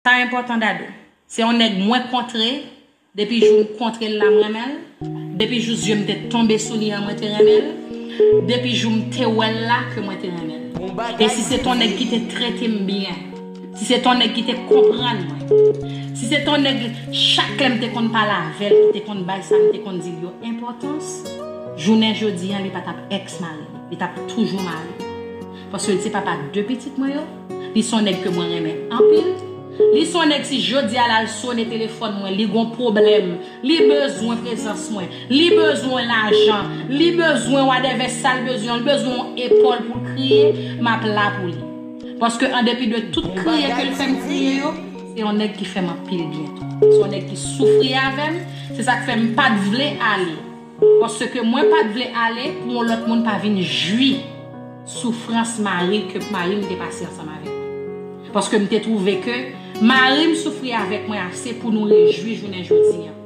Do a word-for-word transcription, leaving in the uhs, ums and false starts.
Sa enpòtan, Dadou. Se yon nèg mwen kontre, depi jou m kontre l la, m renmen l. Depi jou zye m te tonbe sou li an, mwen te renmen l. Depi jou m te wè l la, ke mwen te renmen l. E si se ton nèg ki te trete m byen, si se ton nèg ki te konprann mwen, si se ton nèg chak lè m te konn pale avè l, ki te konn bay sa m te konn di l yo enpòtans, jounen jodi an, li pa t ap èks mari m, li t ap toujou mari m. Paske li se papa de pitit mwen yo, li se yon nèg ke mwen renmen anpil. Li se yon nèg, si jodi a la l sone telefòn mwen, li gon pwoblèm, li bezwen prezans mwen, li bezwen lajan, li bezwen whatever sa l bezwen, li bezwen yon epòl pou l kriye, m ap la pou li. Paske an depi de tout kriye ke l fè m kriye yo, se yon nèg ki fè m anpil byen tou. Se yon nèg ki soufri avè m, se sa k fè m pa t vle ale. Paske mwen pa t vle ale pou yon lòt moun pa vin jwi soufrans mari ke mari m te pase ansanm avèk mwen. Paske m te twouve ke mari m soufri avèk mwen ase pou nou rejwi jounen jodi an.